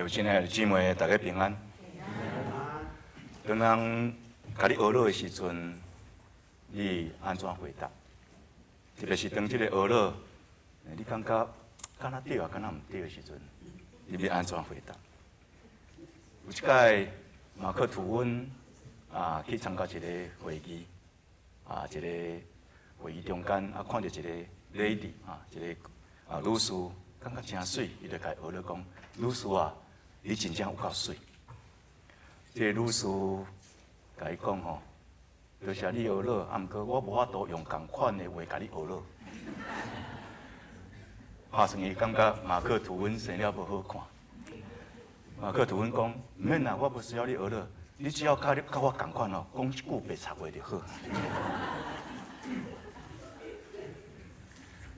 有親愛的姊妹，大家平安。當人共你呵咾的時陣，你按怎回答？特別是當這個呵咾，你感覺敢若對啊，敢若毋對的時陣，你欲按怎回答？有一擺馬克吐溫啊，去參加一個會議，啊，一個會議中間啊，看著一個 lady 啊，一個啊女士，感覺誠媠，伊就共伊呵咾講：女士啊，你真正有夠媠。這個女士共伊講吼，多謝你呵咾，啊，毋過我無法度用仝款的話共你呵咾。拍算伊感覺馬克吐溫生了無好看。馬克吐溫講：毋免啦，我無需要你呵咾，你只要佮你佮我仝款哦，講一句白賊話就好。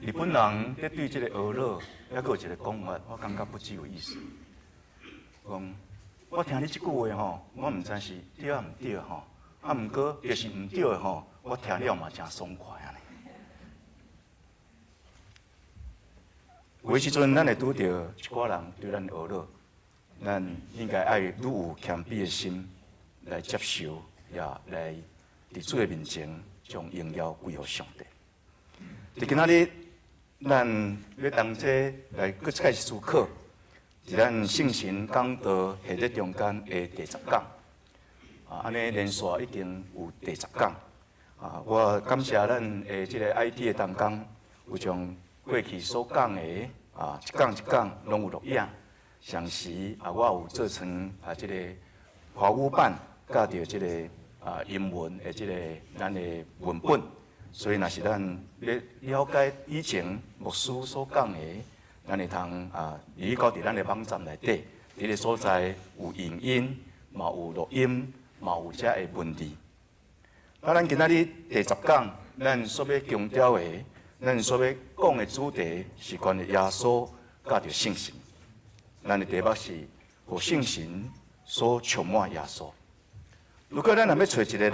日本人咧對這個呵咾，猶閣有一個講法，我感覺不只有意思。講，我聽你這句話吼，我毋知是對抑毋對吼，啊，毋過就是毋對的吼，我聽了嘛誠爽快按呢。有的時陣，咱會拄著一寡人對咱呵咾，咱應該愛愈有謙卑的心來接受，也來佇主的面前將榮耀歸予上帝。佇今仔日，咱欲同齊來閣再次思考，佇咱聖神講道系列中間的第十講。啊，按呢連續已經有第十講。啊，我感謝咱的這個 IT 的同工，有將過去所講的啊，一講一講攏有錄影。同時啊，我有做成啊這個華語版，佮著這個啊英文的這個咱的文本。所以，若是咱欲了解以前牧師所講的，咱會通啊，入到佇咱的網站內底，佇个所在有影音，嘛有錄音，嘛有遮的文字。啊，咱今仔日第十講，咱所欲強調的，咱所欲講的主題是關於耶穌佮著聖神。咱的題目是，予聖神所充滿耶穌。如果咱若欲揣一個人，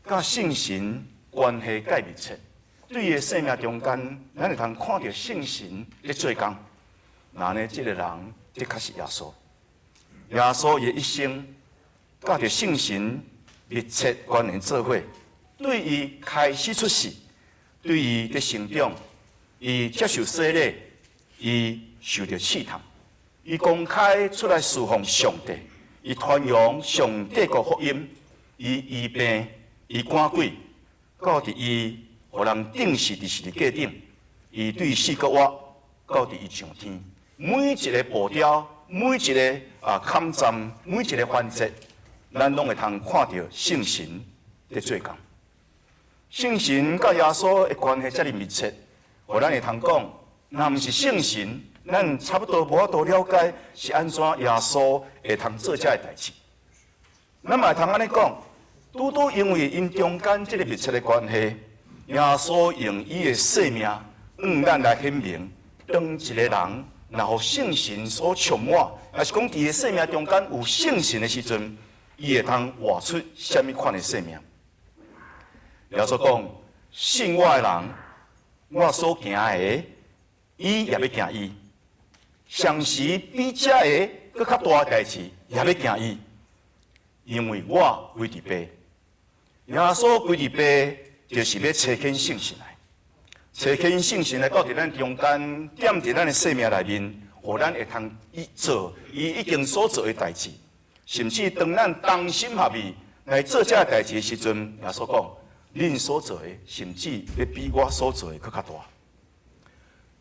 佮聖神關係蓋密切，對伊的生命中間，咱會通看著聖神咧做工。那呢，這個人的確是耶穌。耶穌伊的一生，佮著聖神密切關聯做伙，對伊開始出世，對伊佇成長，伊接受洗禮，伊受著試探，伊公開出來侍奉上帝，伊傳揚上帝國福音，伊醫病，伊趕鬼。到佇伊予人釘死佇十字架頂，伊對四復活，到佇伊上天，每一個步調，每一個啊坎站，每一個環節，咱攏會通看著聖神佇做工。聖神佮耶穌的關係遮爾密切，予咱會通講，若毋是聖神，咱差不多無法度了解是按怎耶穌會通做這个代誌。咱嘛會通按呢講。拄拄因為𪜶中間這个密切的關係，耶穌用伊的生命，向咱來顯明，當一個人若予聖神所充滿，抑是講佇伊的生命中間有聖神的時陣，伊會通活出啥物款的生命。耶穌講：信我的人，我所行的，伊也欲行伊；甚至比這个閣較大的代誌，也欲行伊。因為我歸佇父。耶穌歸佇父，就是欲差遣聖神來，差遣聖神來到佇咱中間，踮佇咱的生命內面，予咱會通伊做伊已經所做的代誌。甚至當咱同心合意來做這个代誌的時陣，耶穌講，恁所做的，甚至欲比我所做的閣較大。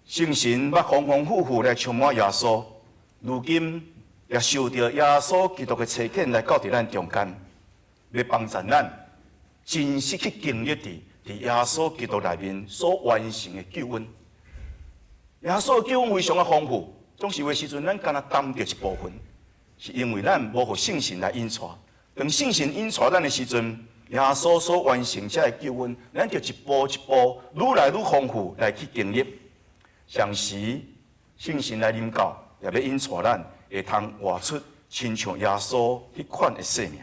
聖神捌豐豐富富來充滿耶穌，如今也受著耶穌基督的差遣來到佇咱中間，欲幫助咱真實去經歷佇佇耶穌基督內面所完成的救恩。耶穌的救恩非常的豐富，總是有的時陣咱敢若擔著一部分，是因為咱無予聖神來引帶。當聖神引帶咱的時陣，耶穌所完成這个救恩，咱就一步一步愈來愈豐富來去經歷。同時，聖神來臨到，也欲引帶咱會通活出親像耶穌彼款的生命。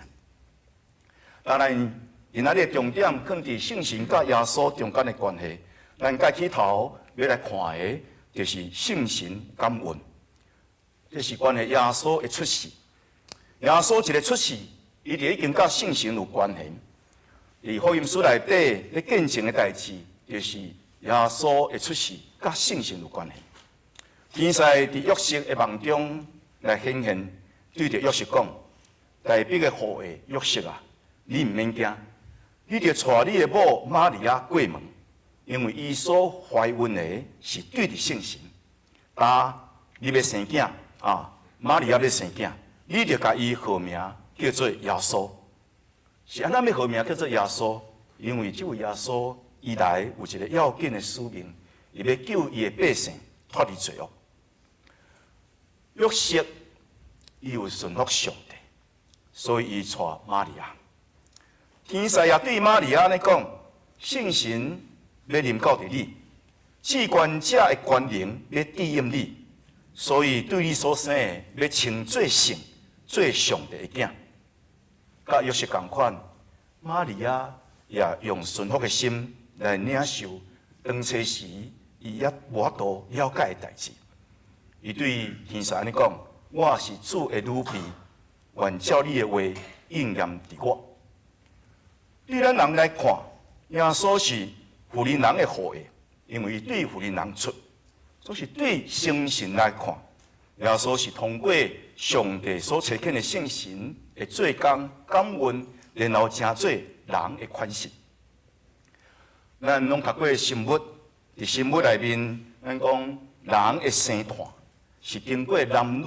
當然，今仔日的重點放佇聖神佮耶穌中間的關係。咱蓋起頭欲來看的，就是聖神感孕。這是關係耶穌的出世。耶穌一个出世，伊就已經佮聖神有關係。佇福音書內底咧見證的代誌，就是耶穌的出世佮聖神有關係。天使佇約瑟的夢中來顯現，對著約瑟講：大衛的後裔約瑟啊，你毋免驚，你著帶你的某瑪利亞過門，因為伊所懷孕的是對著聖神。但你欲生囝啊，瑪利亞欲生囝，你著共伊號名叫做耶穌。是按怎欲號名叫做耶穌？因為這位耶穌伊來有一个要緊的使命，伊欲救伊的百姓脫離罪惡。約瑟伊有順服上帝，所以伊娶瑪利亞。天使也對瑪利亞按呢講：聖神欲臨到佇你，至懸者的權能欲庇蔭你，所以對你所生的欲稱做聖，做上帝的囝。佮約瑟仝款，瑪利亞也用順服的心來領受當初時伊猶無法度了解的代誌。伊對天使按呢講：我是主的女婢，願照你的話應驗佇我。對咱人來看，耶穌是婦人人的後裔，因為伊對婦人人出；所以對聖神來看，耶穌是通過上帝所差遣的聖神的做工感孕，然後成做人的款式。咱攏讀過生物，佇生物內面，咱講人的生湠是經過男女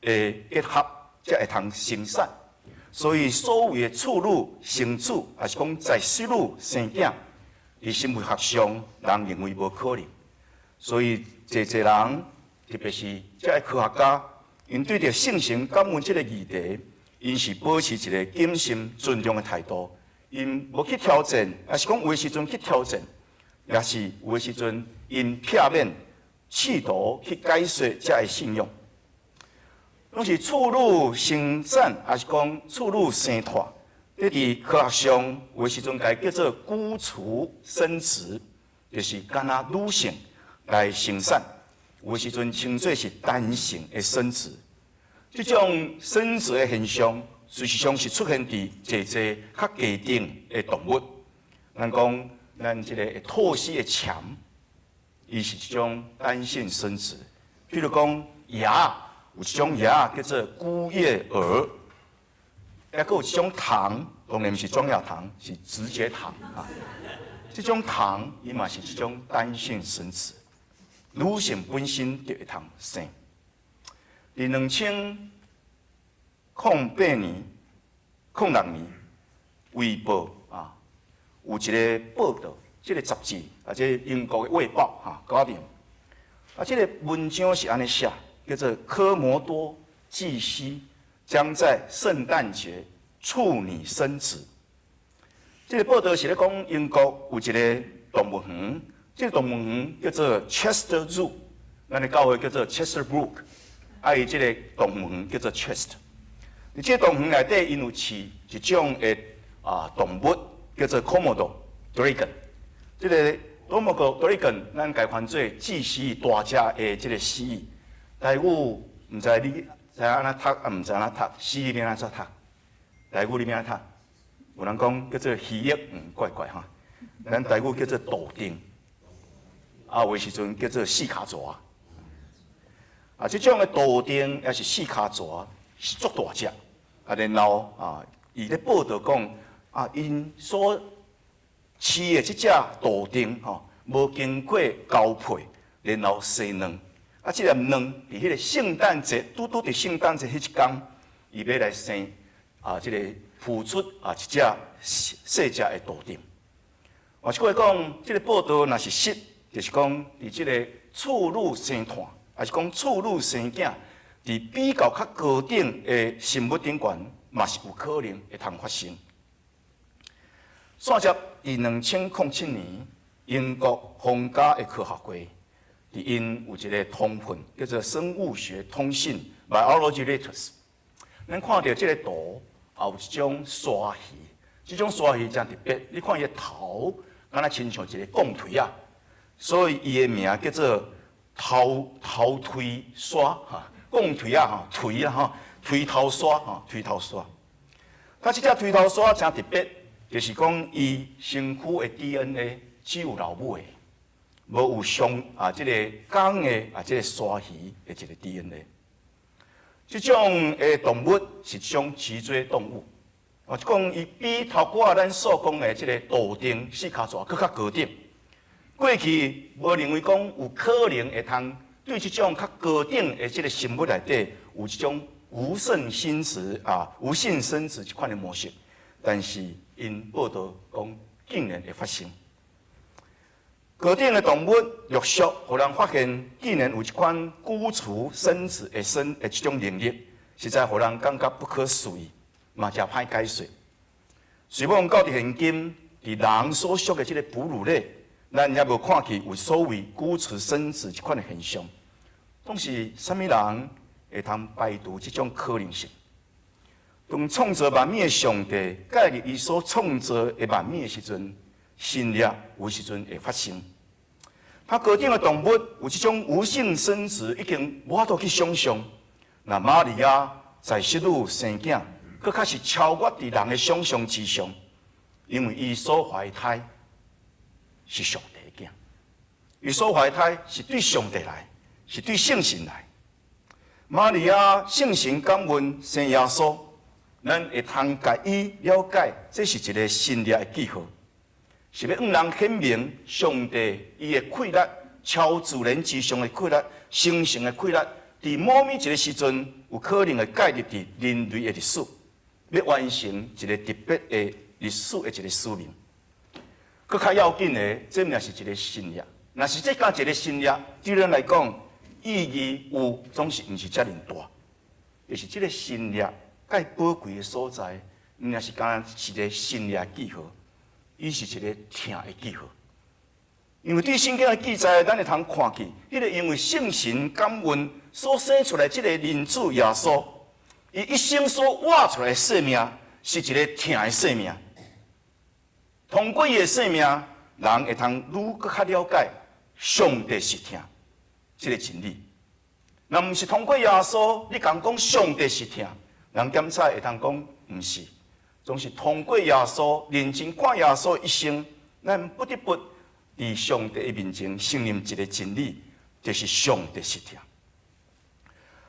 的結合，才會通生產。所以所謂的處女生子，抑是講在室女生囝，佇生物學上，人認為無可能。所以濟濟人，特別是這个科學家，𪜶對著聖神感孕這个議題，𪜶是保持一个謹慎尊重的態度。𪜶無去挑戰，抑是講有的時陣去挑戰，抑是有的時陣𪜶避免試圖去解說這个信仰。攏是處女生產，抑是講處女生湠？這佇科學上有的時陣共伊叫做孤雛生殖，就是干焦女性來生產。有的時陣稱做是單性的生殖。這種生殖的現象，事實上是出現佇濟濟較低等的動物。咱講咱這个會吐絲的蟬，伊是一種單性生殖。譬如講蛾，有一種蛾叫做孤葉蛾，抑閣有一種蠄，當然毋是莊亞糖，是直覺糖啊。這種蠄伊嘛是一種單性生殖，女性本身就會通生。佇2008年、06年，衛報啊有一个報導，這个雜誌啊，這英國的衛報哈，Guardian 啊，這个文章是按呢寫，叫做科摩多巨蜥將在聖誕節處女生殖。這个報導是咧講英國有一个動物園，這个動物園叫做 Chester Zoo，咱的教會叫做 Chesterbrook，啊，伊這个動物園叫做 Chester。佇這个動物園內底，𪜶有飼一種的動物，叫做 Komodo dragon。這个 Komodo dragon，咱共翻做巨蜥大隻的這个蜥蜴。台語毋知你知影按怎讀，啊毋知按怎讀，蜥蜴欲按怎讀？台語你欲按怎讀？有人講叫做蜥蜴，怪怪哈。咱台語叫做杜定，啊，有的時陣叫做四跤蛇。啊，這種的杜定抑是四跤蛇是足大隻，啊，然後啊，伊咧報導講啊，𪜶所飼的這隻杜定吼，無經過交配，然後生卵。啊，這粒卵佇彼个聖誕節，拄拄佇聖誕節彼一工，伊欲來生啊，這个孵出啊一隻細隻的杜定。換一句話講，這个報導若是實，就是講佇這个處女生湠，抑是講處女生囝，佇比較較高等的生物頂懸，嘛是有可能會通發生。煞接佇2007年，英國皇家的科學會，佇𪜶有一个通訊，叫做《生物學通訊》（Biology Letters）。咱看著這个圖，也有一種鯊魚，這種鯊魚誠特別。你看伊的頭，敢若親像一个鋼錘仔，所以伊的名叫做頭頭錘鯊哈，貢錘仔吼，錘啊吼，錘頭鯊吼，錘頭鯊。啊，這隻錘頭鯊誠特別，就是講伊身軀的 DNA 只有老母的，無有上啊這個公的啊這個鯊魚的一個 DNA。這種的動物是一種脊椎動物，哦，講伊比頭拄仔咱所講的這個杜定四跤蛇閣較高等。過去無認為講有可能會通對這種較高等的這個生物內底有這種無性生殖啊、無性生殖這款的模式，但是𪜶報道講竟然會發生。高等的動物陸續予人發現，竟然有這款孤雌生殖的生的這種能力，實在予人感覺不可思議，嘛誠歹解釋。雖罔到佇現今，佇人所屬的這個哺乳類，咱也無看見有所謂孤雌生殖這款的現象。總是啥物人會通排除這種可能性？當創造萬物的上帝介入伊所創造的萬物的時陣，神蹟有時陣會發生。較高等的動物有這種無性生殖，已經無法度去想象。那瑪利亞在室女生囝，閣較是超越佇人的想象之上，因為伊所懷胎是上帝的囝，伊所懷胎是對上帝來，是對聖神來。瑪利亞聖神感孕生耶穌，咱會通共伊了解，這是一個神蹟的記號。是欲向人顯明上帝伊的氣力，超自然之上的氣力，神聖的氣力，佇某物一個時陣，有可能會介入佇人類的歷史，欲完成一個特別的歷史的一個使命。閣較要緊的，這毋是一個神蹟，若是這敢一個神蹟，對咱來講意義有，總是毋是遮爾大。就是這個神蹟蓋寶貴的所在，毋是干焦一個神蹟記號。伊是一個疼的記號，因為對聖經的記載，咱會通看見，彼個因為聖神感孕所生出來這個人子耶穌，伊一生所活出來的生命是一個疼的生命。通過伊的生命，人會通愈閣較了解上帝是疼這個真理。若毋是通過耶穌，你共講上帝是疼，人檢查會通講毋是。總是通過耶穌，認真看耶穌一生，咱不得不佇上帝的面前承認一個真理，就是上帝是疼。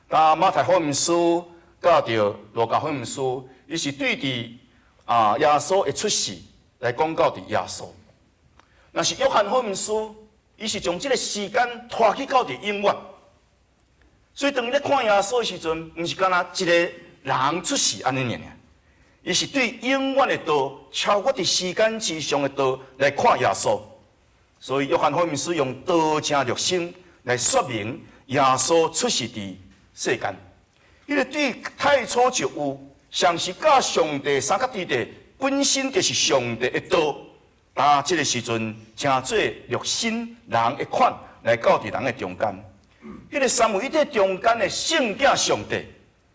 當馬太福音書佮著路加福音書，伊是對佇啊耶穌的出世來講到佇耶穌。若是約翰福音書，伊是將這個時間拖去到佇永遠。所以當伊咧看耶穌的時陣，毋是干焦一個人出世按呢爾爾。伊是對永遠的道，超越佇時間之上的道來看耶穌，所以約翰福音書用道成肉身來說明耶穌出世佇世間。彼個對太初就有，常時佮上帝相佮佇的，本身就是上帝的道。當這個時陣，成做肉身人的款來到佇人的中間。彼個三位一體中間的聖囝上帝，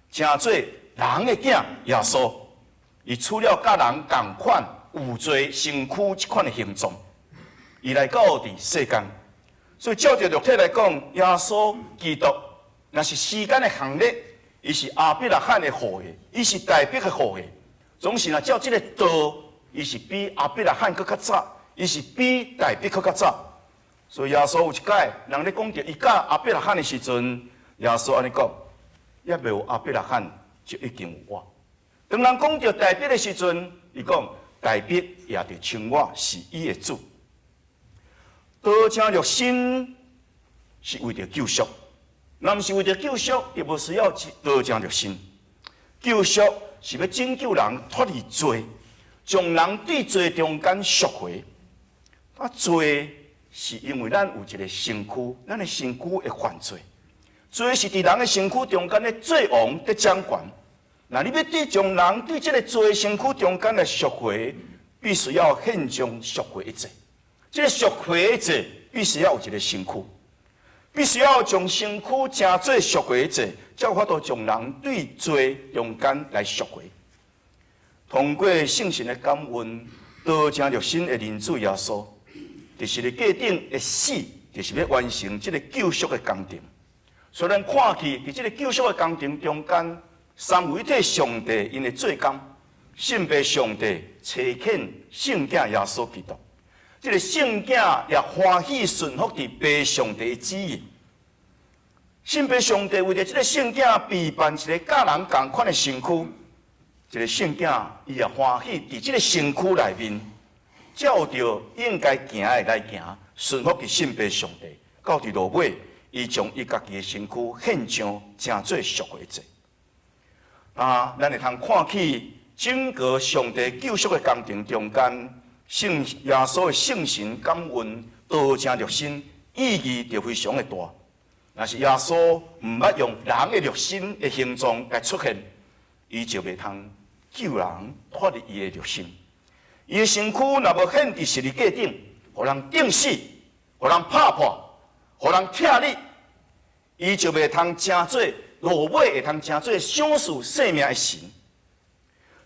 成做人的囝耶穌。伊取了佮人仝款有罪身軀這款的形狀，伊來到佇世間。所以照著肉體來講，耶穌基督若是時間的行列，伊是亞伯拉罕的後裔，伊是大衛的後裔。總是若照這個道，伊是比亞伯拉罕閣較早，伊是比大衛閣較早。所以耶穌有一擺，人咧講著伊佮亞伯拉罕的時陣，耶穌按呢講：猶未有亞伯拉罕，就已經有我。當人講著大衛的時陣，伊講大衛也就稱我是伊的主。道成肉身是為著救贖，若毋是為著救贖，就無需要道成肉身。救贖是欲拯救人脫離罪，將人對罪中間贖回。啊，罪是因為咱有一個身軀，咱的身軀會犯罪，罪是佇人的身軀中間的做王，佇掌權。若你欲對將人對這個罪身軀中間來贖回，必須要獻上贖回的祭。這個贖回的祭必須要有一個身軀，必須要將身軀成做贖回的祭，才有法度將人對罪中間來贖回。通過聖神的感孕，道成肉身的人子耶穌，佇十字架頂的死，就是欲完成這個救贖的工程。所以咱看去，佇這个救贖的工程中間，三位一體上帝𪜶的做工，聖父上帝差遣聖子耶穌基督，這个聖子也歡喜順服佇父上帝的旨意。聖父上帝為著這个聖子備辦一个佮人仝款的身軀，這个聖子伊也歡喜佇這个身軀內面，照著應該行的來行，順服佇聖父上帝，到佇落尾，伊將伊家己的身軀獻上，成做贖回祭。啊，咱會通看起整個上帝救贖的工程中間，聖耶穌的聖神感孕道成肉身，意義就非常的大。若是耶穌毋捌用人的肉身的形狀來出現，伊就袂通救人脫離伊的肉身。伊的身軀若無獻佇十字架頂，予人釘死，予人拍破，予人拆裂，伊就袂通成做落尾會通成做賞賜生命的神。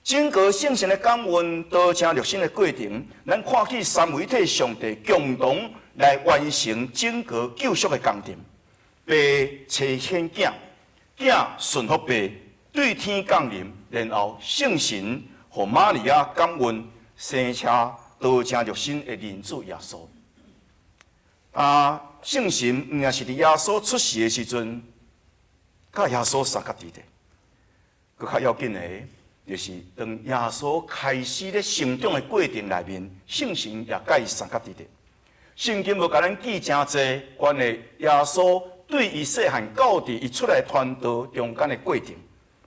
整個聖神的感孕道成肉身的過程，咱看起三位一體上帝共同來完成整個救贖的工程。父差遣囝，囝順服父，對天降臨，然後聖神予瑪利亞感孕，生下道成肉身的人子耶穌。啊，聖神毋也是佇耶穌出世的時陣，佮耶穌相佮佇咧。閣較要緊的，就是當耶穌開始咧成長的過程內面，聖神也佮伊相佮佇咧。聖經無共咱記誠濟關於耶穌對伊細漢到佇伊出來傳道中間的過程。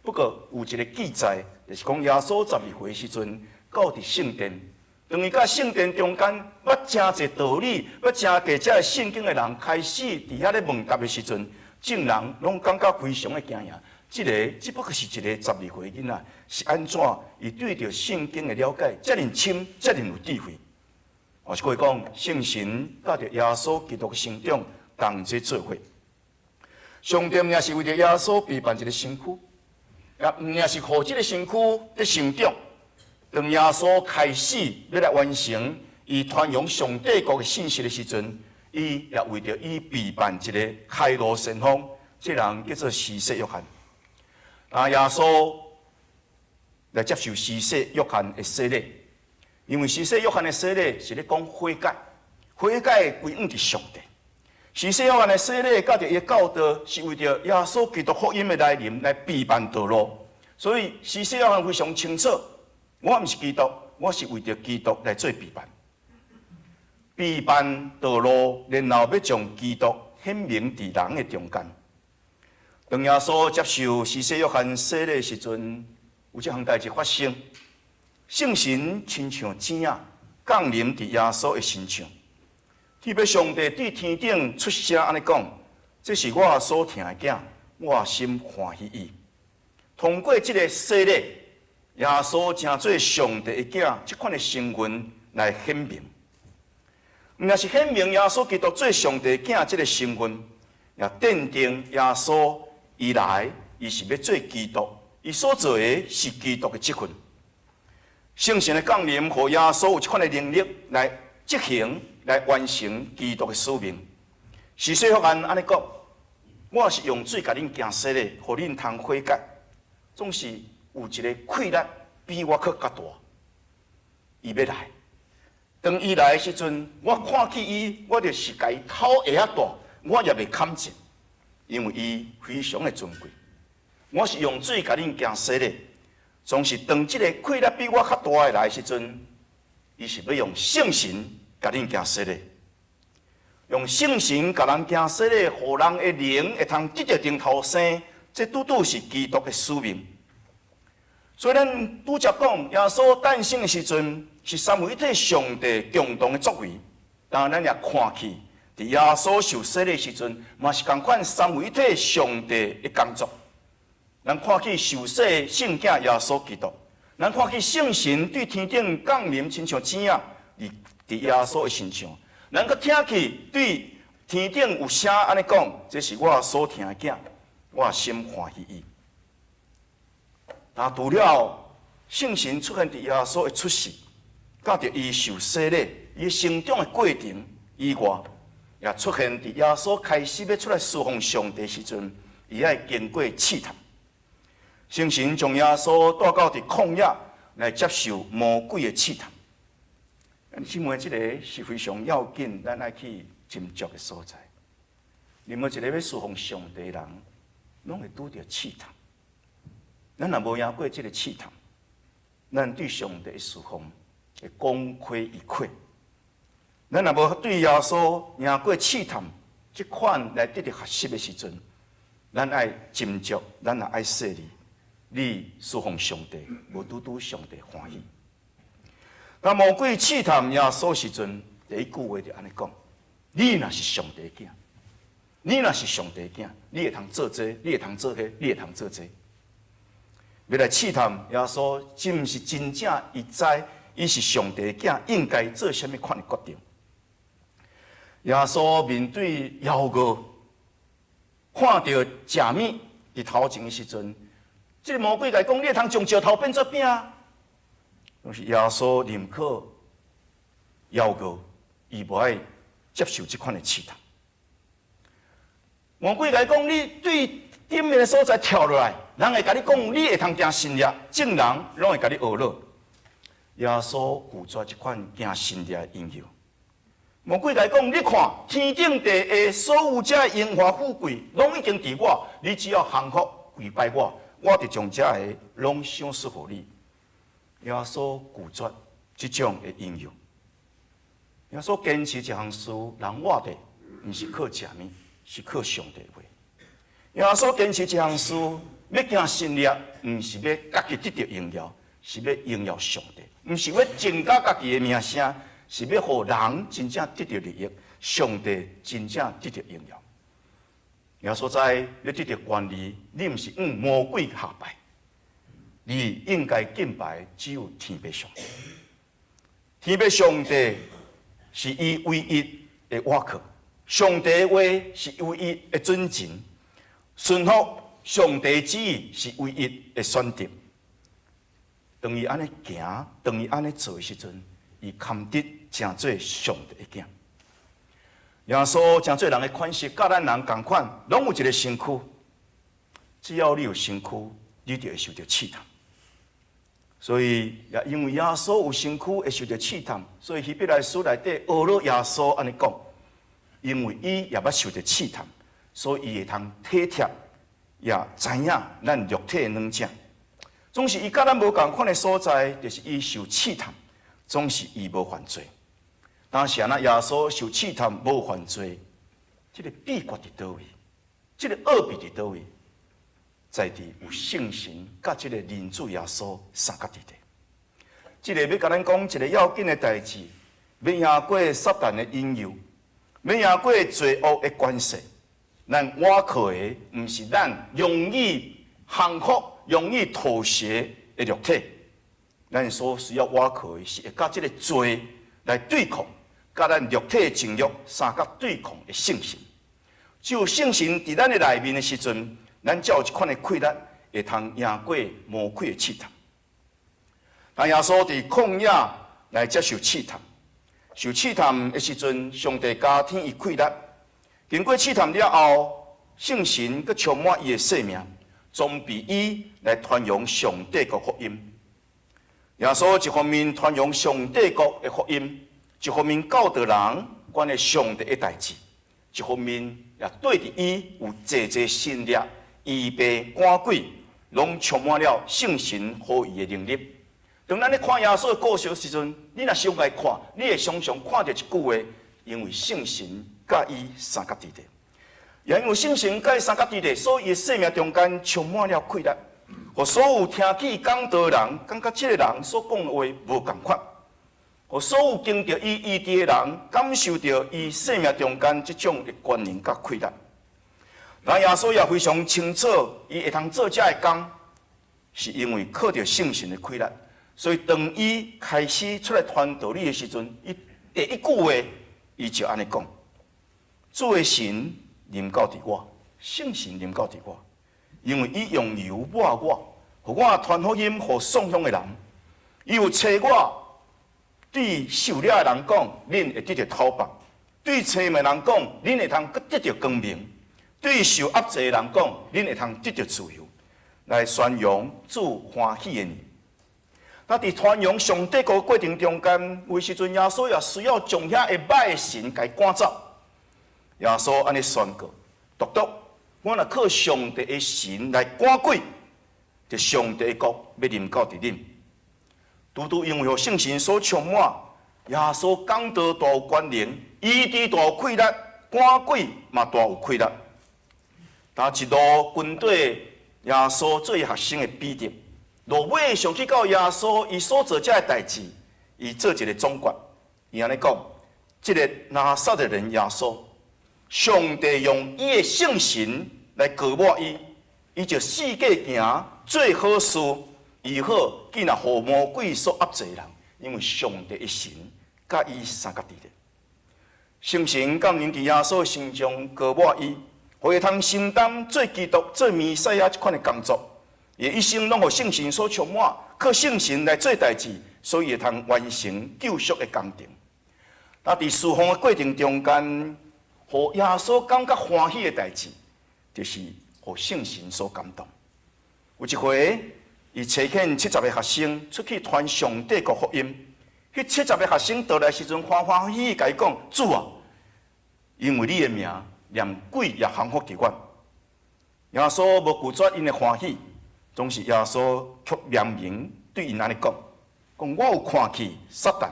不過有一个記載，就是講耶穌12歲時陣到佇聖殿，當伊佮聖殿中間捌誠濟道理、捌誠濟這个聖經的人開始佇遐咧問答的時陣，眾人攏感覺非常的驚訝。這个只不過是一个12歲囡仔，是按怎伊對著聖經的了解遮爾深、遮爾有智慧？我是可以講，聖神佮著耶穌基督的成長同齊做伙。上帝毋是為著耶穌備辦一个身軀，也毋是予這个身軀咧成長。當耶穌開始欲來完成伊傳揚上帝國的信息的時陣，伊也為著伊備辦一个開路先鋒，這人叫做施洗約翰。啊，耶穌來接受施洗約翰的洗禮，因為施洗約翰的洗禮是咧講悔改，悔改歸向佇上帝。施洗約翰的洗禮，佮著伊的教導，是為著耶穌基督福音的來臨來備辦道路。所以施洗約翰非常清楚，我毋是基督，我是為著基督來做備辦，備辦道路，然後欲將基督顯明佇人的中間。當耶穌接受施洗約翰洗禮的時陣，有這項代誌發生，聖神親像箭仔降臨佇耶穌的身上。特別上帝對天頂出聲按呢講：這是我所疼的囝，我心歡喜伊。通過這个洗禮，耶穌成做上帝的囝，這款的身份來顯明。毋但是顯明耶穌基督做上帝的囝這个身份，也奠定耶穌伊來，伊是欲做基督，伊所做的是基督的職分。聖神的降臨，予耶穌有這款的能力來執行、來完成基督的使命。施洗約翰按呢講：我是用水共恁行洗禮，予恁通悔改。總是有一个氣力比我閣較大，伊欲來。當伊來的時陣，我看見伊，我就是共伊頭下仔蹛，我也袂堪見，因為伊非常的尊貴。我是用水共恁行洗禮，總是當這个氣力比我較大的來的時陣，伊是欲用聖神共恁行洗禮，用聖神共人行洗禮，予人的靈會通得著重頭生，這拄拄是基督的使命。所以咱拄才講，耶穌誕生的時陣是三位一體上帝共同的作為，但咱也看去，佇耶穌受洗禮的時陣，嘛是仝款三位一體上帝的工作。咱看去受洗的聖囝耶穌基督，咱看去聖神對天頂降臨，親像箭仔佇耶穌的身上。咱閣聽去對天頂有聲按呢講：這是我所疼的囝，我心歡喜伊。但除了聖神出現佇耶穌的出世，佮著伊受洗禮，伊成長的過程以外，也出現佇耶穌開始欲出來事奉上帝時陣，伊愛經過試探。聖神將耶穌帶到佇曠野來接受魔鬼的試探。姊妹，這个是非常要緊，咱愛去斟酌的所在。任何一个欲事奉上帝的人，攏會拄著試探。咱若無贏過這个試探，咱對上帝的事奉會功虧一簣。咱若無對耶穌贏過試探，這款來得著學習的時陣，咱愛斟酌，咱也愛細膩。你事奉上帝，無拄拄上帝歡喜。當魔鬼試探耶穌時陣，第一句話就按呢講：你若是上帝囝，你若是上帝囝，你會通做這，你會通做彼，你會通做這。欲來試探耶穌，是毋是真正伊知伊是上帝囝，應該做啥物款的決定？耶穌面對枵餓，看著食物佇頭前的時陣，這个魔鬼共伊講，你會通將石頭變做餅啊！但是耶穌寧可枵餓，伊無愛接受這款的試探。魔鬼共伊講，你對頂面的所在跳落來，人會共你講，你會通行神蹟，眾人攏會共你學落。耶穌拒絕這款行神蹟的引誘。魔鬼共伊講，你看天頂地下所有這榮華富貴，攏已經佇我，你只要降服跪拜我。我就將這个攏賞賜予你。耶穌拒絕這種的引誘。耶穌堅持一項事，人活著，毋是靠食物，是靠上帝話。耶穌堅持一項事，欲行神蹟，毋是欲家己得著榮耀，是欲榮耀上帝，毋是欲增加家己的名聲，是欲予人真正得著利益，上帝真正得著榮耀。耶穌知欲得著權利，你毋是向魔鬼下拜，你應該敬拜只有天父上帝。天父上帝是伊唯一的倚靠，上帝的話是唯一的準繩，順服上帝旨意是唯一的選擇。當伊按呢行，當伊按呢做的時陣，伊堪得成做上帝的囝。耶穌成做人的款式，佮咱人仝款，攏有一个身軀。只要你有身軀，你就會受著試探。所以也因為耶穌有身軀會受著試探，所以希伯來書內底呵咾耶穌按呢講，因為伊也捌受著試探，所以伊會通體貼，也知影咱肉體的軟弱。總是伊佮咱無仝款的所在，就是伊受試探，總是伊無犯罪。但是按怎耶穌受試探無犯罪，這个秘訣佇佗位？這个奧秘佇佗位？在佇有聖神佮這个人子耶穌相佮佇咧。這个欲共咱講一个要緊的代誌，欲贏過撒旦的引誘，欲贏過罪惡的權勢。咱倚靠的毋是咱容易降服、容易妥協的肉體，咱所需要倚靠的是會佮這个罪來對抗，佮咱肉體的情欲相佮對抗的聖神。只有聖神佇咱的內面的時陣，咱才有這款的氣力，會通贏過魔鬼的試探。當耶穌佇曠野來接受試探，受試探的時陣，上帝加添伊氣力。經過試探了後，聖神閣充滿伊的生命，裝備伊來傳揚上帝國福音。耶穌一方面傳揚上帝國的福音，一方面教導人關於上帝的代誌，一方面也綴著伊有濟濟神蹟、醫病趕鬼，攏充滿了聖神予伊的能力。當咱咧看耶穌的故事的時陣，你若傷愛看，你會常常看著一句話：因為聖神佮伊相佮佇咧，也因為聖神佮伊相佮佇咧，所以伊的生命中間充滿了氣力，予所有聽見講道的人，感覺這个人所講的話無仝款，予所有經著伊醫治的人，感受著伊生命中間這種的權能佮氣力。但耶穌也非常清楚，伊會通做這个工，是因為靠著聖神的氣力。所以當伊開始出來傳道理的時陣，伊第一句話，伊就按呢講：主的神臨到佇我，聖神臨到佇我，因為伊用油抹我，予我傳福音予喪鄉的人，伊又差我對受掠的人講，恁會得著討放；對青盲的人講，恁會通閣得著光明；對受壓制的人講，恁會通得著自由，來宣揚主歡喜的年。那佇傳揚上帝國過程中間，有時陣耶穌也需要將遐會歹的神共伊趕走。耶穌按呢宣告：獨獨，我若靠上帝的神來趕鬼，就上帝的國欲臨到佇恁。拄拄因為予聖神所充滿，耶穌講道大有權能，醫治大有氣力，趕鬼嘛大有氣力。但一路跟綴耶穌做伊學生的彼得，落尾上去到耶穌伊所做這个代誌，伊做一个總結，伊按呢講：這个拿撒勒人耶穌，上帝用伊的聖神來膏抹伊，伊就四界行做好事，醫好見若予魔鬼所壓制的人，因為上帝的神佮伊相佮佇咧。聖神降臨佇耶穌的身上，膏抹伊，予伊通承擔做基督、做彌賽亞這款的工作。伊一生攏予聖神所充滿，靠聖神來做代誌，所以會通完成救贖的工程。那佇侍奉的過程中間，予耶穌感覺歡喜的代誌，就是予聖神所感動。有一回，伊差遣七十个學生出去傳上帝國福音。彼七十个學生倒來時陣，歡歡喜喜共伊講：主啊，因為你的名，連鬼也降服佇阮。耶穌無拒絕𪜶的歡喜，總是耶穌卻嚴明對𪜶按呢講：講我有看見撒旦，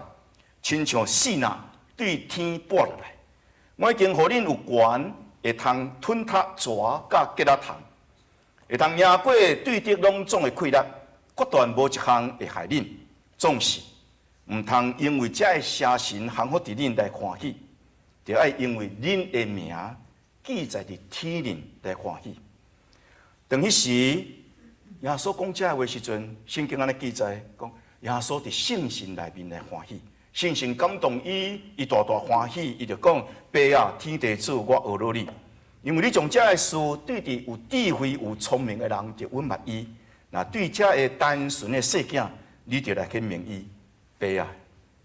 親像爍爁對天跋落來。我已經予恁有權，會通吞踏蛇佮虼仔蟲，會通贏過對敵攏總的氣力，決斷無一項會害恁。總是毋通因為這个邪神降服佇恁來歡喜，著愛因為恁的名記載佇天頂來歡喜。當彼時耶穌講這話時陣，聖經按呢記載講，耶穌佇聖神內面來歡喜，聖神感動伊，伊大大歡喜，伊就講：爸啊，天地主，我阿羅你，因為你將這个事對佇有智慧、有聰明的人就隱瞞伊，若對這个單純的細囝，你就來顯明伊。爸啊，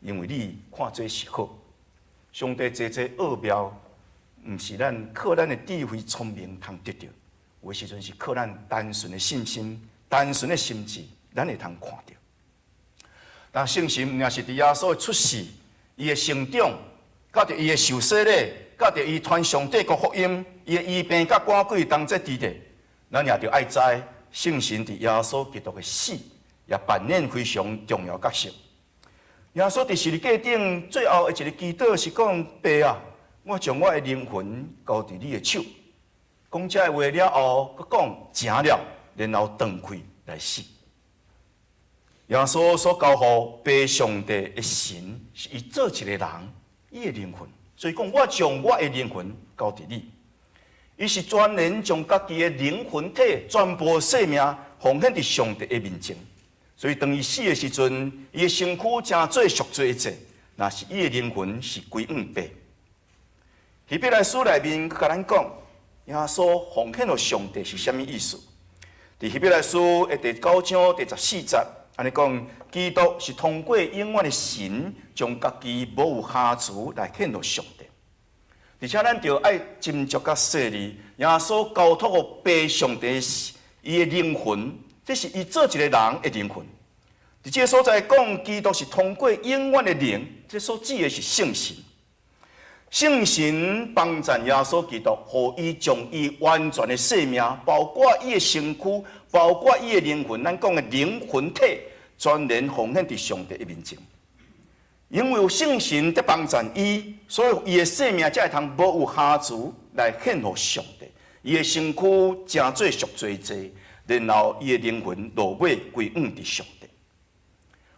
因為你看做是好。上帝濟濟奧妙，毋是咱靠咱的智慧聰明通得著，有的時陣是靠咱單純的信心、單純的心志，咱會通看著。但聖神毋但是佇耶穌的出世、伊的成長，佮著伊的受洗禮，佮著伊傳上帝國福音，伊的醫病佮趕鬼同齊佇咧，咱也著愛知聖神佇耶穌基督的死，也扮演非常重要角色。耶穌佇十字架頂最後的一个祈禱是講：爸啊，我將我的靈魂交佇你的手。講這个話了後，閣講成了，然後斷氣來死。耶穌所交予父上帝的神，是伊做一个人，伊的靈魂。所以講，我將我的靈魂交佇你。伊是全然將家己的靈魂體全部生命奉獻佇上帝的面前。所以當伊死的時陣，伊的身軀成做贖罪祭，若是伊的靈魂是歸向父。希伯來書內面閣共咱講，耶穌奉獻予上帝是啥物意思？佇希伯來書的第九章第十四節，按呢講，基督是通過永遠的神，將家己無有瑕疵來獻予上帝。而且咱著愛斟酌較細膩，耶穌交託予父上帝伊的靈魂，這是伊做一个人的靈魂。佇這个所在講，基督是通過永遠的靈，這所指的是聖神。聖神幫贊耶穌基督，予伊將伊完全的生命，包括伊的身軀，包括伊的靈魂，咱講的靈魂體，全然奉獻佇上帝的面前。因為有聖神佇幫贊伊，所以伊的生命才會通無有瑕疵來獻予上帝。伊的身軀成做贖罪祭，然後伊的靈魂落尾歸向佇上帝。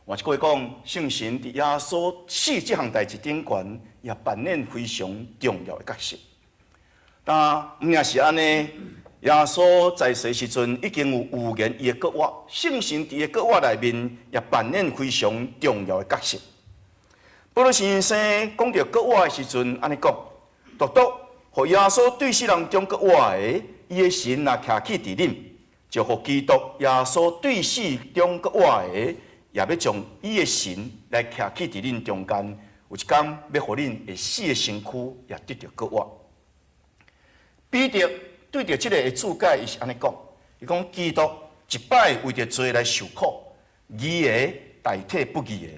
換一句話講，聖神佇耶穌死這項代誌頂懸，也扮演非常重要的角色。但毋但是按呢，耶穌在世時陣已經有預言伊的復活，聖神佇伊的復活內面也扮演非常重要的角色。保祿先生講著復活的時陣，按呢講：獨獨，予耶穌對死人中復活的，伊的神若徛起佇恁，就予基督耶穌對死中復活的，也欲將伊的神來徛起佇恁中間，有一工欲予恁會死的身軀也得著復活。彼得對著這个的注解，伊是按呢講：伊講基督一擺為著罪來受苦，義的代替不義的，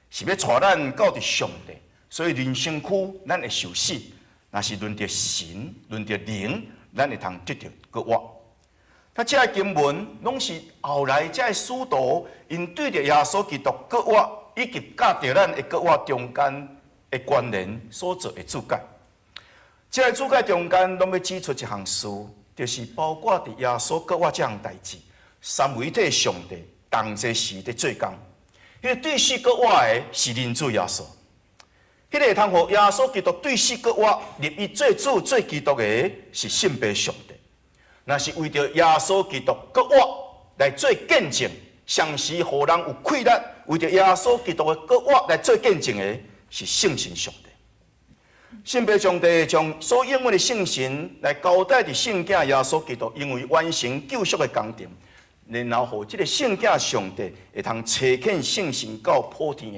是欲帶咱到佇上帝。所以論身軀，咱會受死；若是論著神，論著靈，咱會通得著復活。啊，這个經文攏是後來這个使徒𪜶對著耶穌基督復活以及佮著咱的復活中間的關聯所做的注解。這个注解中間攏欲指出一項事，就是包括佇耶穌復活這項代誌，三位一體上帝同齊時佇做工。彼个對死復活的是人子耶穌，彼个會通予耶穌基督對死復活，立伊做主做基督的是聖父上帝。若是為著耶穌基督復活來做見證，同時予人有氣力，為著耶穌基督的復活來做見證的是聖神上帝。聖父上帝將所應允的聖神來交代佇聖囝耶穌基督，因為完成救贖的工程，然後予這个聖囝上帝會通差遣聖神到普天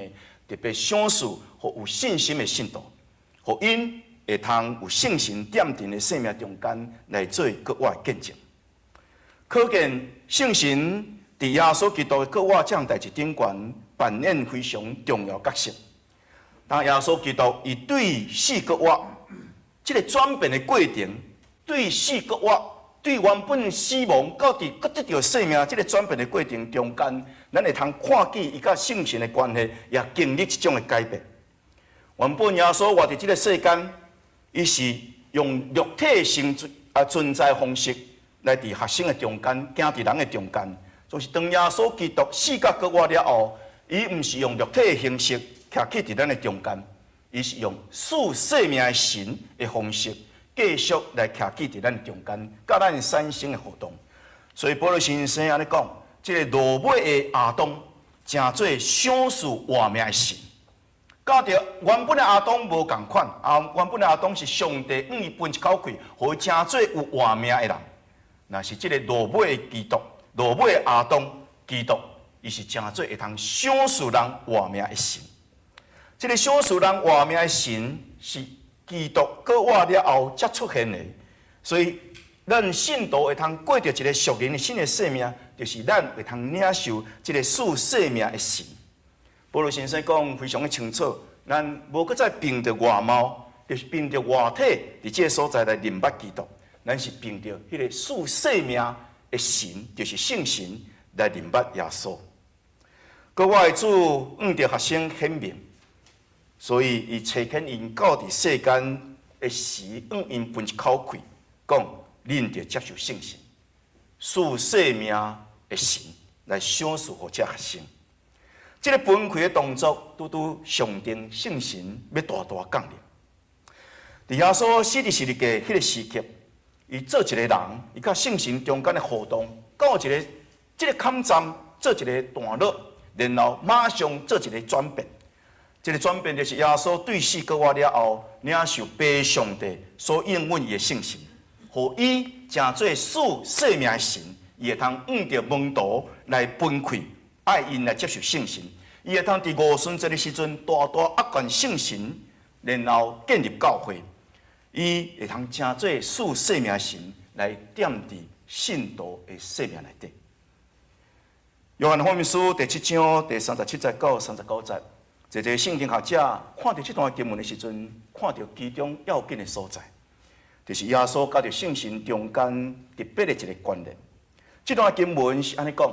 的，特別賞賜予有信心的信徒，予𪜶會通有聖神踮佇𪜶的生命中間來做復活的見證。可見聖神佇耶穌基督的復活這項代誌頂懸扮演非常重要角色。當耶穌基督伊對死復活這个轉變的過程，對死復活，對原本死亡到佇閣得著生命這个轉變的過程中間，咱會通看見伊佮聖神的關係，也經歷這種的改變。原本耶穌活佇這个世間，伊是用肉體生啊存在方式來佇學生的中間，行佇人的中間。就是當耶穌基督死甲復活了後，伊毋是用肉體的形式徛起佇咱的中間，伊是用賜生命的神的方式繼續來徛起佇咱的中間，佮咱產生的互動。所以保羅先生按呢講，這个落尾的亞當，成做賞賜活命的神。佮著原本的亞當無仝款，啊，原本的亞當是上帝向伊噴一口氣，予伊成做有活命的人。若是這个落尾的基督，落尾的亞當基督，伊是成做會通賞賜人活命的神。這个賞賜人活命的神是基督復活了後才出現的，所以咱信徒會通過著一个屬靈的新的生命，就是咱會通領受這个賜生命的神。保羅先生講非常的清楚，咱無閣再憑著外貌，就是憑著外體，佇這个所在來認捌基督。咱是憑著彼个賜生命的神，就是聖神來認捌耶穌。閣我的主向著學生顯明，所以伊差遣𪜶到佇世間的時，向𪜶噴一口氣，講恁著接受聖神，賜生命的神來賞賜予這學生。這个分氣的動作，拄拄象徵聖神欲大大降臨。佇耶穌死佇十字架彼个時刻，伊做一个人，伊佮聖神中間的互動，到一个這个坎站做一个段落，然後馬上做一个轉變。這个轉變就是耶穌對死復活了後，領受父上帝所應允伊的聖神，予伊成做賜生命的神，伊會通向著門徒來分氣。愛𪜶來接受聖神，伊會通佇五旬節的時陣大大壓灌聖神，然後建立教會。伊會通成做賜生命神來踮佇信徒的生命內底。約翰福音書第七章第三十七節到三十九節，濟濟聖經學者看著這段經文的時陣，看著其中要緊的所在，就是耶穌佮著聖神中間特別的一个關聯。這段經文是按呢講。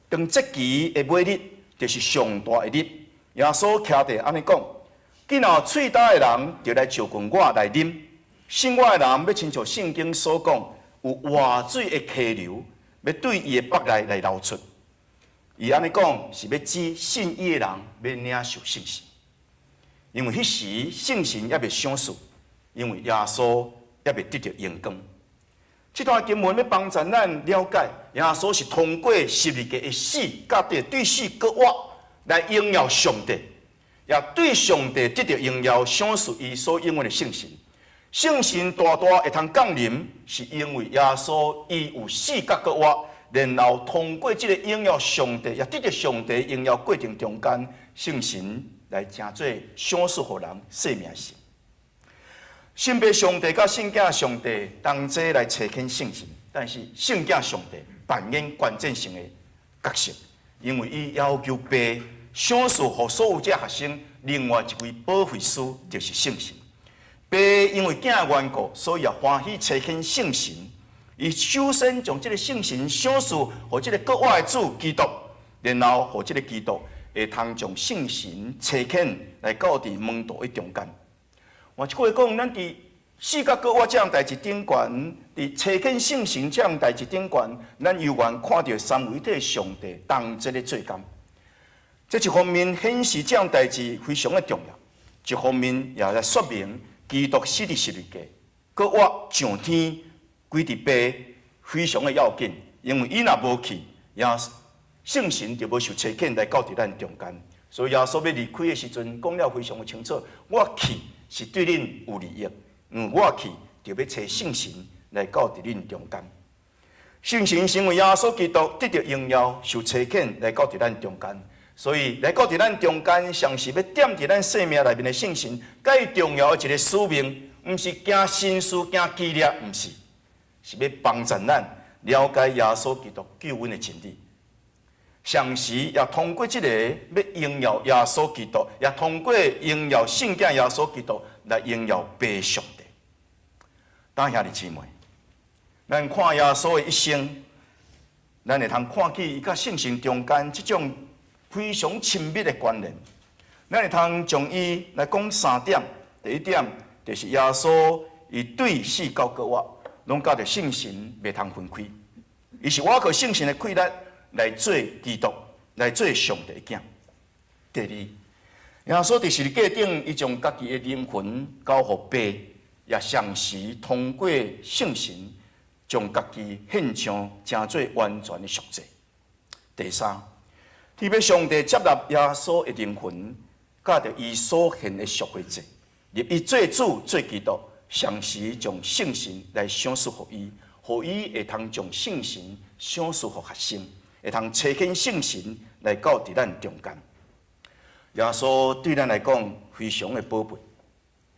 當節期的尾日，就是上大的日。耶穌徛佇按呢講：見有喙焦的人，就來就近我來啉。信我的人，欲親像聖經所講，有活水的溪流，欲對伊的腹內來流出。伊按呢講，是欲指信伊的人，欲領受聖神。因為彼時聖神猶未賞賜，因為耶穌猶未得著榮光。這段經文欲幫助咱了解，耶穌是通過十字架的死，佮對死復活來榮耀上帝，也對上帝得著榮耀，賞賜伊所應允的聖神。聖神大大會通降臨，是因為耶穌伊有死佮復活，然後通過這个榮耀上帝，也得著上帝榮耀過程中間，聖神來成做賞賜予人生命神。聖父上帝佮聖囝上帝同齊來差遣聖神，但是聖囝上帝扮演關鍵性的角色，因為伊要求父賞賜予所有這學生另外一位保惠師，就是聖神。爸因為囝的緣故，所以也歡喜差遣聖神。伊首先將這个聖神賞賜予這个閣活的主基督，然後予這个基督會通將聖神差遣來到佇門徒的中間。換一句話講，咱佇死佮閣活這項代誌頂懸，佇差遣聖神這項代誌頂懸，咱猶原看著三位一體上帝同齊咧做工。這一方面顯示這項代誌非常的重要，一方面也來說明基督死佇十字架，閣活上天，歸佇父非常的要緊，因為伊若無去，耶聖神就無受差遣來到佇咱中間。所以耶穌欲離開的時陣，講了非常的清楚：我去是對恁有利益，因為我去就欲差聖神來到佇恁中間。聖神成為耶穌基督得著榮耀，受差遣來到佇咱中間。所以來到佇咱中間，上是欲踮佇咱生命內面的聖神，蓋重要的一个使命，毋是行神事、行奇蹟，毋是，是欲幫助咱了解耶穌基督救恩的真理。同時也通過這个欲榮耀耶穌基督，也通過榮耀聖子耶穌基督來榮耀父上帝。當兄弟姊妹，咱看耶穌的一生，咱會通看見伊佮聖神中間這種非常親密的關聯。咱會通將伊來講三點。第一點就是耶穌伊對死到閣活，攏佮著聖神袂通分開。伊是倚靠聖神的氣力來做基督，來做上帝的囝。第二，耶穌佇十字架頂，伊將家己的靈魂交予父，也同時通過聖神將家己獻上，成做完全的贖祭。第三，天父上帝接納耶穌的靈魂，佮著伊所獻的贖回祭，立伊做主做基督，同時將聖神來賞賜予伊，予伊會通將聖神賞賜予學生，會通差遣聖神來到佇咱中間。耶穌對咱來講非常的寶貝，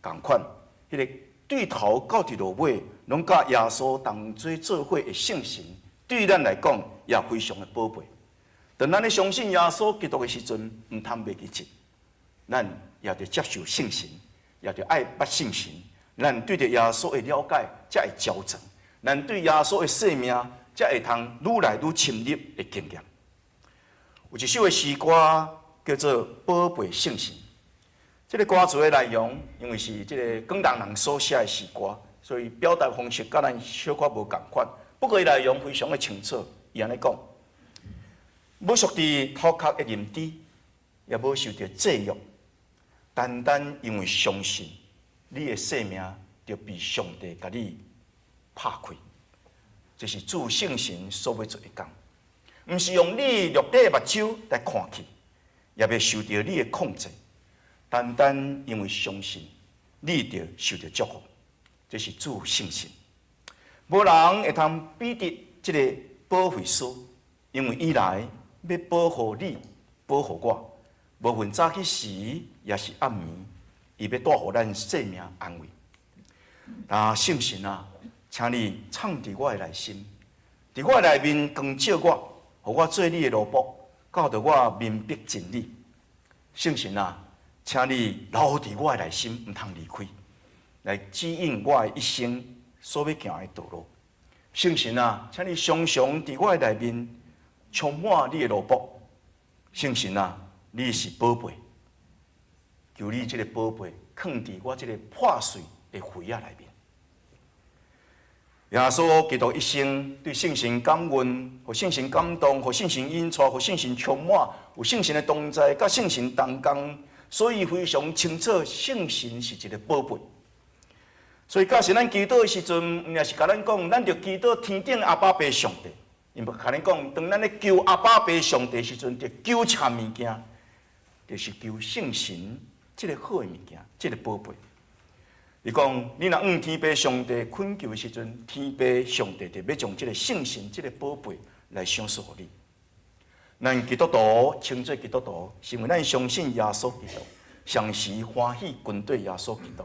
仝款，彼个對頭到佇落尾，攏佮耶穌同齊做伙的聖神，對咱來講也非常的寶貝。當咱咧相信耶穌基督的時陣，毋通袂記得，咱也著接受聖神，也著愛捌聖神。咱對著耶穌的了解才會周全，咱對耶穌的生命才會通愈來愈深入的經驗。有一首的詩歌叫做《寶貝聖神》，這个歌詞的內容，因為是這个廣東人所寫的詩歌，所以表達方式佮咱小可無仝款。不過伊內容非常的清楚，伊按呢講：無屬佇頭殼的認知，也無受著制約，單單因為相信，你的生命就被上帝共你拍開。這是主聖神所欲做的工，毋是用你肉體的目睭來看去，也袂受著你的控制。單單因為相信，你就受著祝福。這是主聖神，無人會通比得這个保惠師，因為伊來欲保護你，保護我。無論早起時，抑是暗暝，伊欲帶予咱生命安慰。啊，聖神啊，請你藏佇我的內心，佇我的內面光照我，予我做你的奴僕，教導我明白真理。聖神啊，請你留佇我的內心，毋通離開，來指引我的一生所欲行的道路。聖神啊，請你常常佇我的內面充滿你的奴僕。聖神啊，你是寶貝，求你這个寶貝囥佇我這个破碎的肺仔內面。耶穌基督一生對聖神感恩，予聖神感動，予聖神引帶，予聖神充滿，有聖神的同在，佮聖神同工，所以非常清楚聖神是一个寶貝。所以，假使咱祈禱的時陣，毋也是共咱講，咱著祈禱天頂阿爸父上帝。伊無共咱講，當咱咧求阿爸父上帝時陣，著求一項物件，就是求聖神這个好的物件，這个寶貝。伊講，你若向天父上帝懇求的時陣，天父上帝就欲將這个聖神這个寶貝來賞賜予你。咱基督徒稱做基督徒，是因為咱相信耶穌基督。常時歡喜跟綴耶穌基督。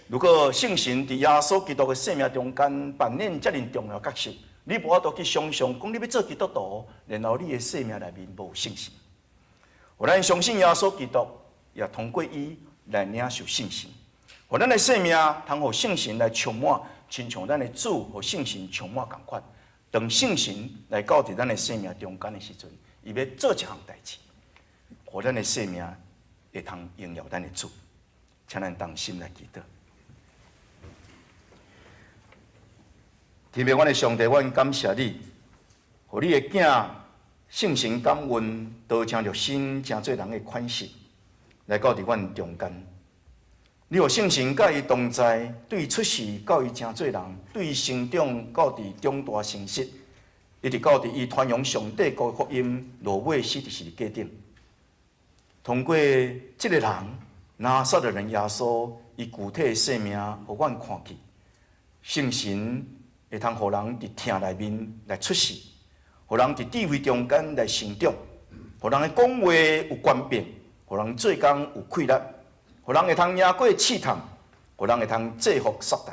如果聖神佇耶穌基督的生命中間扮演遮爾重要角色，你無法度去想像講你欲做基督徒，然後你的生命內面無聖神。予咱相信耶穌基督，也通過伊來領受聖神。予咱的生命通予聖神來充滿，親像咱的主予聖神充滿仝款。當聖神來到佇咱的生命中間的時陣，伊欲做一項代誌，予咱的生命會通榮耀咱的主。請咱同心來祈禱。天父，阮的上帝，阮感謝你，予你的囝聖神感孕，道成肉身，成做人的款式，來到佇阮中間。你予聖神佮伊同在，對出世到伊成做人，對成長到佇長大成熟，一直到佇伊傳揚上帝國福音，落尾死佇十字架頂。通過這个人，拿撒勒人耶穌，伊具體的生命，予阮看見，聖神會通予人佇疼內面來出世，予人佇智慧中間來成長，予人的講話有權柄，予人做工有氣力，予人會通贏過試探，予人會通制服撒旦，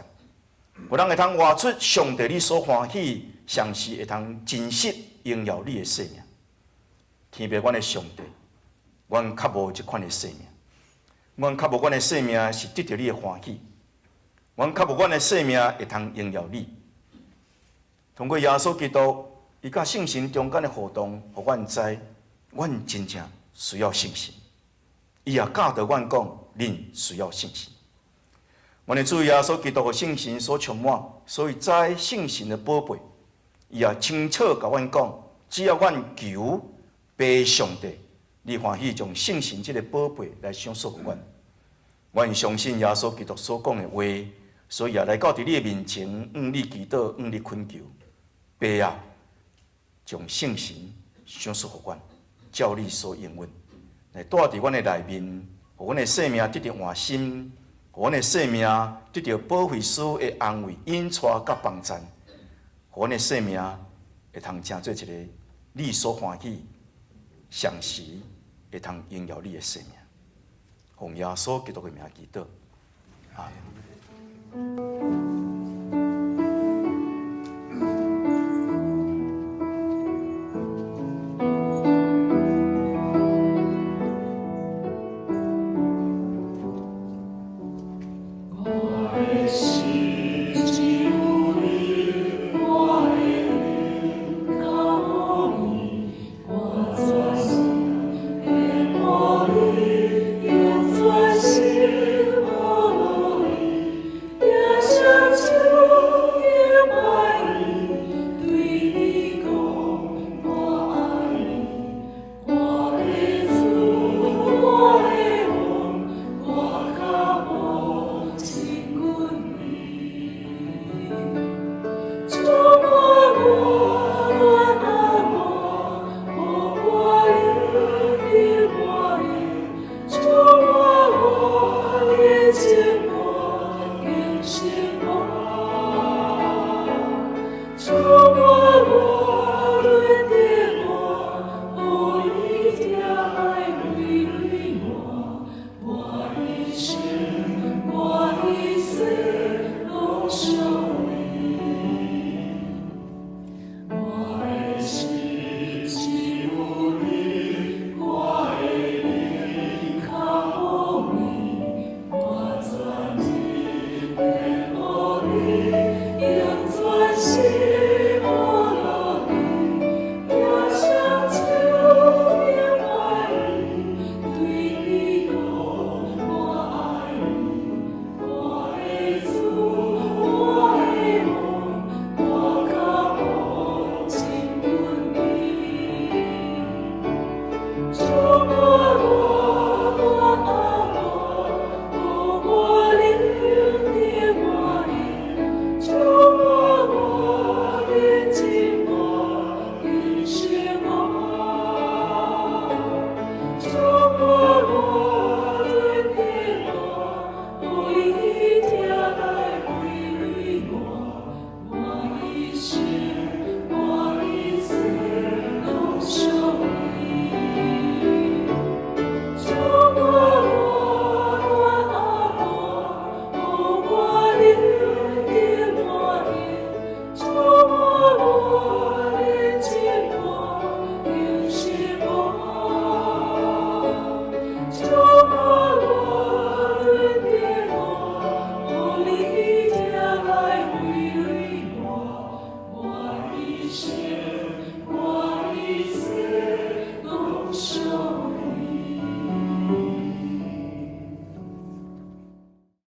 予人會通活出上帝你所歡喜，常時會通真實榮耀你的生命。天父，阮的上帝，阮較無這款的生命，阮較無阮的生命是得著你的歡喜，阮較無阮的生命會通榮耀你。通過耶穌基督，伊佮聖神中間的互動，予阮知，阮真正需要聖神。伊也教導阮講，恁需要聖神。阮的主耶穌基督予聖神所充滿，所以知聖神的寶貝。伊也清楚共阮講，只要阮求父上帝，你歡喜將聖神這个寶貝來賞賜予阮。阮相信耶穌基督所講的話，所以也來到佇你的面前，向你祈禱，向你懇求。父啊，將聖神賞賜予阮，照你所應允，來住佇阮的內面，予阮的生命得著換新，予阮的生命得著保惠師的安慰、引帶佮幫贊，予阮的生命會通成做一个你所歡喜、常時會通榮耀你的生命。奉耶穌基督的名祈禱，阿們。